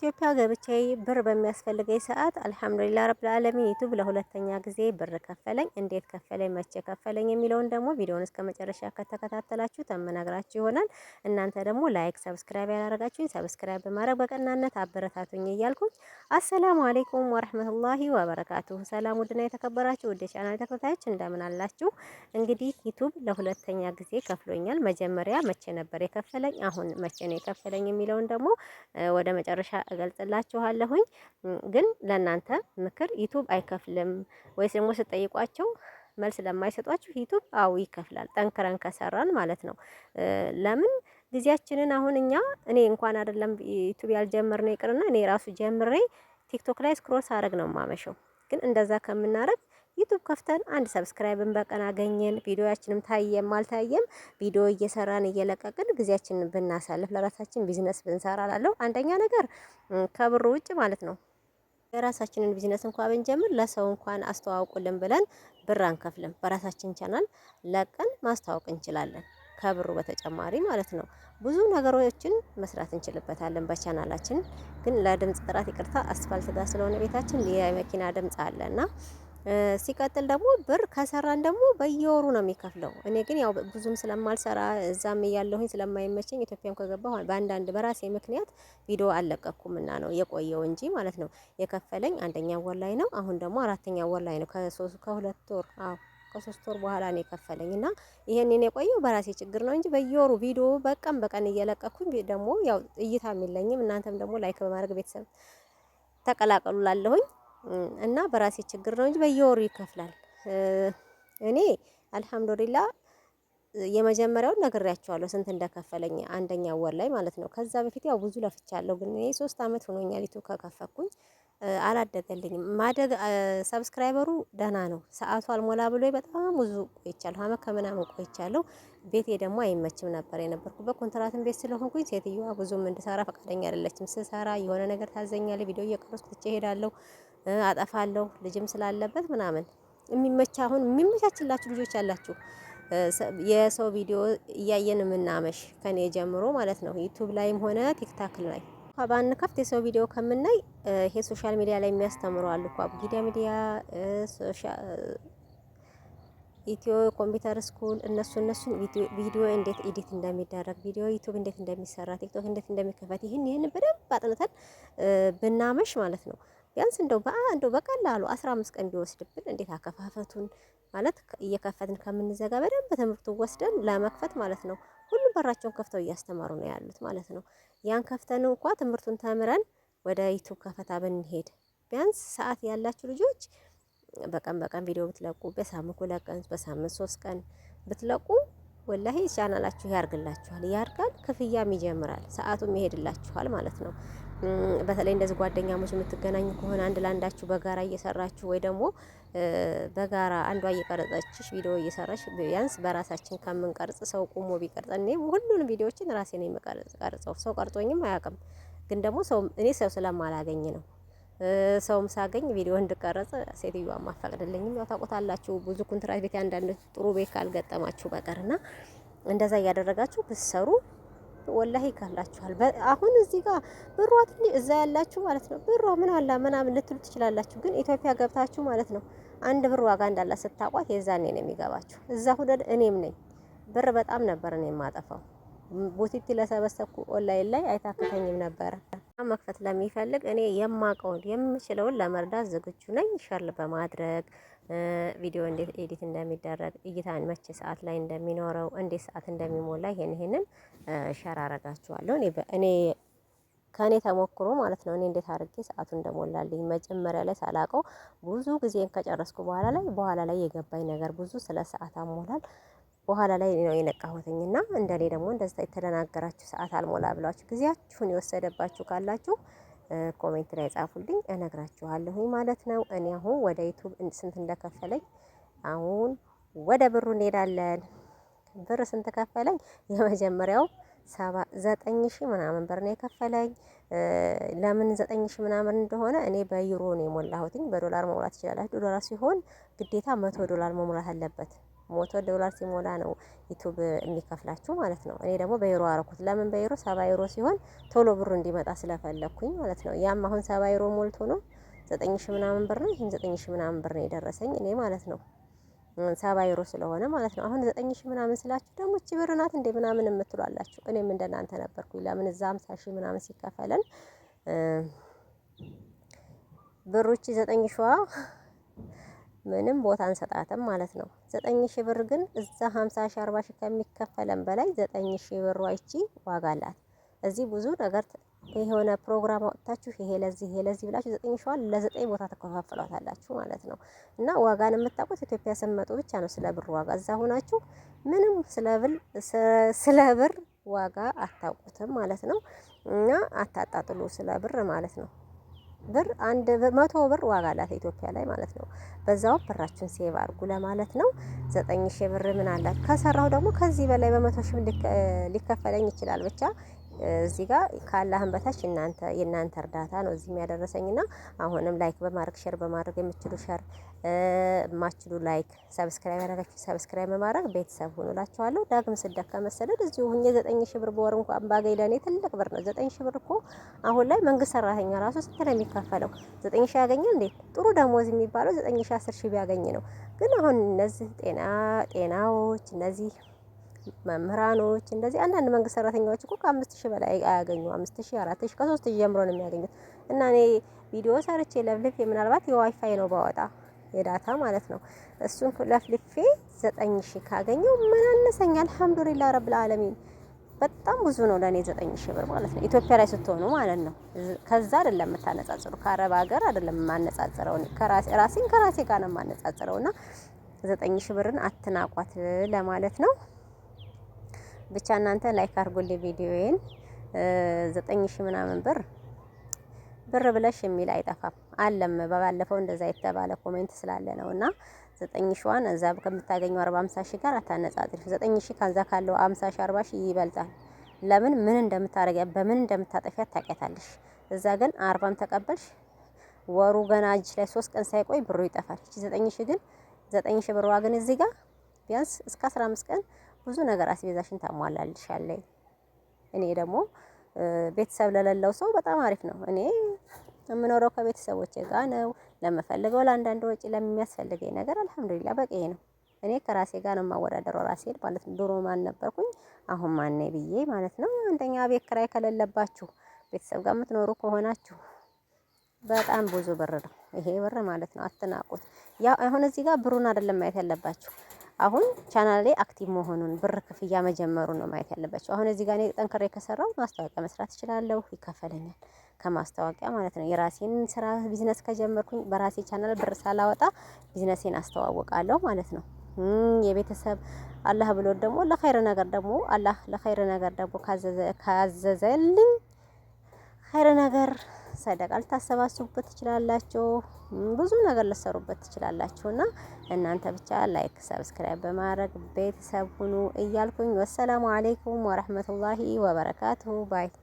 ኢትዮጵያ ገብቼ ብር በሚያስፈልገኝ ሰዓት الحمد لله رب العالمين ዩቲዩብ ለሁለተኛ ጊዜ ብር ከፈለኝ። እንዴት ከፈለኝ፣ መቼ ከፈለኝ የሚለውን ደግሞ ቪዲዮውን እስከ መጨረሻ ከተከታተላችሁ ተመናግራችሁ ይሆናል። እናንተ ደግሞ like፣ subscribe ያላረጋችሁኝ subscribe በማድረግ በቀናነት አበረታቱኝ እያልኩኝ السلام عليكم ورحمة الله وبركاته። ሰላም ውድና የተከበራችሁ ውድ ቻናል ተከታታዮች እንደምን አላችሁ? እንግዲህ ዩቲዩብ ለሁለተኛ ጊዜ ከፍሎኛል። መጀመሪያ መቼ ነበር የከፈለኝ፣ አሁን መቼ ነው የከፈለኝ የሚለውን ደግሞ ወደ መጨረሻ እገልጽላችኋለሁኝ። ግን ለእናንተ ምክር ዩቱብ አይከፍልም ወይስ ደግሞ ስጠይቋቸው መልስ ለማይሰጧችሁ ዩቱብ አው ይከፍላል፣ ጠንክረን ከሰራን ማለት ነው። ለምን ጊዜያችንን አሁን እኛ እኔ እንኳን አይደለም ዩቱብ ያልጀመርነው ይቅርና እኔ ራሱ ጀምሬ ቲክቶክ ላይ scroll ሳረግ ነው የማመሸው። ግን እንደዛ ከምናረግ ዩቱብ ከፍተን አንድ subscribe ን በቀን አገኘን፣ ቪዲዮያችንም ታየም አልታየም ቪዲዮ እየሰራን እየለቀቅን ጊዜያችንን ብናሳልፍ ለራሳችን ቢዝነስ ብንሰራ ላለው አንደኛ ነገር ከብሩ ውጭ ማለት ነው። የራሳችንን ቢዝነስ እንኳን ብንጀምር ለሰው እንኳን አስተዋውቁልን ብለን ብር አንከፍልም። በራሳችን ቻናል ለቀን ማስተዋወቅ እንችላለን። ከብሩ በተጨማሪ ማለት ነው። ብዙ ነገሮችን መስራት እንችልበታለን በቻናላችን። ግን ለድምጽ ጥራት ይቅርታ፣ አስፋልት ጋር ስለሆነ ቤታችን የመኪና ድምጽ አለና ሲቀጥል ደግሞ ብር ከሰራን ደግሞ በየወሩ ነው የሚከፍለው። እኔ ግን ያው ብዙም ስለማልሰራ እዛም እያለሁኝ ስለማይመቸኝ ኢትዮጵያም ከገባሁ በአንዳንድ በራሴ ምክንያት ቪዲዮ አልለቀኩምና ነው የቆየው እንጂ ማለት ነው። የከፈለኝ አንደኛ ወር ላይ ነው። አሁን ደግሞ አራተኛ ወር ላይ ነው። ከሶስት ከሁለት ወር አዎ ከ3 ወር በኋላ ነው የከፈለኝ እና ይሄንን የቆየው በራሴ ችግር ነው እንጂ በየወሩ ቪዲዮ በቀን በቀን እየለቀኩኝ ደግሞ ያው እይታም የለኝም። እናንተም ደግሞ like በማድረግ ቤተሰብ ተቀላቀሉ ላለሁኝ እና በራሴ ችግር ነው እንጂ በየወሩ ይከፍላል። እኔ الحمد لله የመጀመሪያውን ነግሬያቸዋለሁ ስንት እንደከፈለኝ አንደኛ ወር ላይ ማለት ነው። ከዛ በፊት ያው ብዙ ለፍቻለሁ፣ ግን እኔ 3 አመት ሆኖኛል ዩቲዩብ ከከፈኩኝ አላደገልኝም። ማደግ subscriber ኡ ደህና ነው። ሰዓቱ አልሞላ ብሎ በጣም ብዙ ቆይቻለሁ። አመት ከምናምን ቆይቻለሁ። ቤቴ ደግሞ አይመችም ነበር የነበርኩበት ኮንትራትን ቤት ስለሆንኩኝ ሴትዮዋ ብዙም እንድሰራ ፈቃደኛ አይደለችም። ስሰራ የሆነ ነገር ታዘኛለች። ቪዲዮ እየቀረጽኩ ትቼ እሄዳለሁ፣ አጠፋለሁ። ልጅም ስላለበት ምናምን የሚመቻ አሁን የሚመቻችላችሁ ልጆች አላችሁ። የሰው ቪዲዮ እያየን የምናመሽ ከኔ ጀምሮ ማለት ነው ዩቱብ ላይም ሆነ ቲክታክ ላይ ባንከፍት የሰው ቪዲዮ ከምናይ ይሄ social media ላይ የሚያስተምሩ አሉ እኮ አቡጊዳ ሚዲያ፣ ኢትዮ ኮምፒውተር ስኩል እነሱን ቪዲዮ እንዴት edit እንደሚደረግ ቪዲዮ ዩቱብ እንዴት እንደሚሰራ ቲክቶክ እንዴት እንደሚከፈት ይህን ይህን በደንብ አጥንተን ብናመሽ ማለት ነው ቢያንስ እንደው እንደው በቀላሉ 15 ቀን ቢወስድብን እንዴት አከፋፈቱን ማለት እየከፈትን ከምንዘጋ በደንብ ትምህርቱን ወስደን ለመክፈት ማለት ነው። ሁሉም በራቸውን ከፍተው እያስተማሩ ነው ያሉት ማለት ነው። ያን ከፍተን እንኳ ትምህርቱን ተምረን ወደ ዩቱብ ከፈታ ብንሄድ ቢያንስ ሰዓት ያላችሁ ልጆች በቀን በቀን ቪዲዮ ብትለቁ በሳምንት 2 ቀን በሳምንት 3 ቀን ብትለቁ ወላሂ ቻናላችሁ ያርግላችኋል፣ ያርጋል፣ ክፍያም ይጀምራል፣ ሰዓቱም ይሄድላችኋል ማለት ነው። በተለይ እንደዚህ ጓደኛሞች የምትገናኙ ከሆነ አንድ ለአንዳችሁ በጋራ እየሰራችሁ ወይ ደግሞ በጋራ አንዷ እየቀረጸችሽ ቪዲዮ እየሰራሽ ቢያንስ በራሳችን ከምንቀርጽ ሰው ቁሞ ቢቀርጽ፣ እኔ ሁሉንም ቪዲዮዎችን ራሴ ነው የምቀርጸው። ሰው ቀርጾኝም አያውቅም። ግን ደግሞ ሰው እኔ ሰው ስለማላገኝ ነው። ሰውም ሳገኝ ቪዲዮ እንድቀረጽ ሴትዮዋ ማፈቅድልኝም። ያው ታውቁታላችሁ፣ ብዙ ኮንትራት ቤት አንዳንድ ጥሩ ቤት ካልገጠማችሁ በቀርና እንደዛ እያደረጋችሁ ብትሰሩ ወላሂ ይከፍላችኋል። አሁን እዚህ ጋር ብሯ ትንሽ እዛ ያላችሁ ማለት ነው ብሯ ምን አላ ምናምን ልትሉ ትችላላችሁ። ግን ኢትዮጵያ ገብታችሁ ማለት ነው አንድ ብር ዋጋ እንዳላት ስታቋት የዛኔ ነው የሚገባችሁ። እዛ ሁደድ እኔም ነኝ ብር በጣም ነበር እኔ የማጠፋው። ቦቲቲ ለሰበሰብኩ ኦንላይን ላይ አይታክተኝም ነበረ። መክፈት ለሚፈልግ እኔ የማውቀውን የምችለውን ለመርዳት ዝግጁ ነኝ። share በማድረግ ቪዲዮ እንዴት edit እንደሚደረግ እይታን መቼ ሰዓት ላይ እንደሚኖረው እንዴት ሰዓት እንደሚሞላ ይሄን ይሄንን share አረጋችኋለሁ። እኔ ከእኔ ተሞክሮ ማለት ነው። እኔ እንዴት አድርጌ ሰዓቱ እንደሞላልኝ መጀመሪያ ላይ ሳላውቀው ብዙ ጊዜን ከጨረስኩ በኋላ ላይ የገባኝ ነገር ብዙ ስለ ሰዓት አሞላል በኋላ ላይ ነው የነቃሁትኝና እንደኔ ደግሞ እንደዛ የተደናገራችሁ ሰዓት አልሞላ ብላችሁ ጊዜያችሁን የወሰደባችሁ ካላችሁ comment ላይ ጻፉልኝ፣ እነግራችኋለሁኝ ማለት ነው። እኔ አሁን ወደ ዩቱብ ስንት እንደከፈለኝ አሁን ወደ ብሩ እንሄዳለን። ብር ስንት ከፈለኝ? የመጀመሪያው 9,000 ምናምን ብር ነው የከፈለኝ። ለምን 9,000 ምናምን እንደሆነ እኔ በዩሮ ነው የሞላሁትኝ። በዶላር መሙላት ይችላል። ዶላር ሲሆን ግዴታ 100 ዶላር መሙላት አለበት። $100 ሲሞላ ነው ዩቱብ የሚከፍላችሁ ማለት ነው። እኔ ደግሞ በዩሮ አረኩት። ለምን በዩሮ? 70 ዩሮ ሲሆን ቶሎ ብሩ እንዲመጣ ስለፈለግኩኝ ማለት ነው። ያም አሁን 70 ዩሮ ሞልቶ ነው 9,000 ምናምን ብር ነው። ይህም 9,000 ምናምን ብር ነው የደረሰኝ እኔ ማለት ነው። 70 ዩሮ ስለሆነ ማለት ነው። አሁን 9,000 ምናምን ስላችሁ ደግሞ እቺ ብር ናት እንዴ ምናምን የምትሉ አላችሁ። እኔም እንደናንተ ነበርኩኝ። ለምን እዛ 50,000 ምናምን ሲከፈለን ብሩቺ 9,000ዋ ምንም ቦታ አንሰጣትም ማለት ነው። 9,000 ብር ግን እዛ 50,000 40,000 ከሚከፈለን በላይ 9,000 ብሯ ይቺ ዋጋ አላት። እዚህ ብዙ ነገር የሆነ ፕሮግራም አወጥታችሁ ይሄ ለዚህ ይሄ ለዚህ ብላችሁ 9,000ዋን ለዘጠኝ ቦታ ተከፋፍሏታላችሁ ማለት ነው። እና ዋጋን የምታውቁት ኢትዮጵያ ስትመጡ ብቻ ነው ስለ ብር ዋጋ። እዛ ሆናችሁ ምንም ስለ ብር ዋጋ አታውቁትም ማለት ነው። እና አታጣጥሉ ስለ ብር ማለት ነው። ብር 100 ብር ዋጋ አላት ኢትዮጵያ ላይ ማለት ነው። በዛው ብራችሁን save አድርጉ ለማለት ነው። 9,000 ብር ምን አላት ከሰራሁ ደግሞ ከዚህ በላይ በ100,000 ሊከፈለኝ ይችላል። ብቻ እዚህ ጋር ከአላህም በታች እናንተ የእናንተ እርዳታ ነው እዚህ የሚያደረሰኝና አሁንም like በማድረግ share በማድረግ የምትችሉ share፣ የማትችሉ like፣ subscribe ያላደረጋችሁ subscribe በማድረግ ቤተሰብ ሁኑ እላችኋለሁ። ዳግም ስደት ከመሰደድ እዚሁ ሁኜ 9,000 ብር በወር እንኳን ባገኝ ለእኔ ትልቅ ብር ነው። 9,000 ብር እኮ አሁን ላይ መንግስት ሰራተኛ ራሱ ስንት ነው የሚከፈለው? 9,000 ያገኛል እንዴ? ጥሩ ደሞዝ የሚባለው 9,000 10,000 ቢያገኝ ነው። ግን አሁን እነዚህ ጤናዎች እነዚህ መምህራኖች እንደዚህ አንዳንድ መንግስት ሰራተኛዎች እኮ ከ5,000 በላይ አያገኙ። 5,000፣ 4,000፣ ከ3,000 ጀምሮ ነው የሚያገኙት። እና እኔ ቪዲዮ ሰርቼ ለፍልፌ ምናልባት የዋይፋይ ነው ባወጣ የ data ማለት ነው። እሱን ለፍልፌ 9,000 ካገኘው ምን አነሰኝ? الحمد لله رب العالمين በጣም ብዙ ነው ለእኔ 9,000 ብር ማለት ነው። ኢትዮጵያ ላይ ስትሆኑ ማለት ነው። ከዛ አይደለም የምታነጻጽሩ፣ ከአረብ ሀገር አይደለም የማነጻጽረው፣ ራሴን ከራሴ ጋር ነው የማነጻጽረው። እና 9,000 ብርን አትናቋት ለማለት ነው። ብቻ እናንተ like አድርጉልኝ ቪዲዮዬን። 9,000 ምናምን ብር ብር ብለሽ የሚል አይጠፋም አለም። በባለፈው እንደዛ የተባለ comment ስላለ ነው። እና 9,000ዋን እዛ ከምታገኘው 40 50 ሺህ ጋር አታነጻጽሪ። 9,000 ከዛ ካለው 50 ሺህ 40 ሺህ ይበልጣል። ለምን ምን እንደምታረጊያ በምን እንደምታጠፊያት ታውቂያታለሽ። እዛ ግን 40ም ተቀበልሽ ወሩ ገና እጅ ላይ 3 ቀን ሳይቆይ ብሩ ይጠፋል። እቺ 9,000 ግን 9,000 ብሯ ግን እዚህ ጋር ቢያንስ እስከ 15 ቀን ብዙ ነገር አስቤዛሽን ታሟላልሻለች። እኔ ደግሞ ቤተሰብ ለሌለው ሰው በጣም አሪፍ ነው። እኔ የምኖረው ከቤተሰቦቼ ጋር ነው። ለምፈልገው ለአንዳንድ ወጪ ለሚያስፈልገኝ ነገር الحمد لله በቂ ነው። እኔ ከራሴ ጋር ነው የማወዳደረው ራሴን ማለት ነው። ድሮ ማን ነበርኩኝ አሁን ማን ነኝ ብዬ ማለት ነው። አንደኛ ቤት ኪራይ ከሌለባችሁ ቤተሰብ ጋር የምትኖሩ ከሆናችሁ በጣም ብዙ ብር ነው ይሄ ብር ማለት ነው። አትናቁት። ያው አሁን እዚህ ጋር ብሩን አይደለም ማየት ያለባችሁ። አሁን ቻናል ላይ active መሆኑን ብር ክፍያ መጀመሩን ነው ማየት ያለባችሁ። አሁን እዚህ ጋር እኔ ጠንክሬ ከሰራው ማስታወቂያ መስራት እችላለሁ፣ ይከፈለኛል ከማስታወቂያ ማለት ነው። የራሴን ስራ ቢዝነስ ከጀመርኩኝ በራሴ ቻናል ብር ሳላወጣ ቢዝነሴን አስተዋውቃለሁ ማለት ነው። የቤተሰብ አላህ ብሎ ደግሞ ለኸይር ነገር ደግሞ አላህ ለኸይር ነገር ደግሞ ካዘዘልኝ ኸይር ነገር ሰደቃ ልታሰባስቡበት ትችላላችሁ። ብዙ ነገር ልትሰሩበት ትችላላችሁ። እና እናንተ ብቻ like፣ subscribe በማድረግ ቤተሰብ ሁኑ እያልኩኝ والسلام عليكم ورحمة الله وبركاته bye።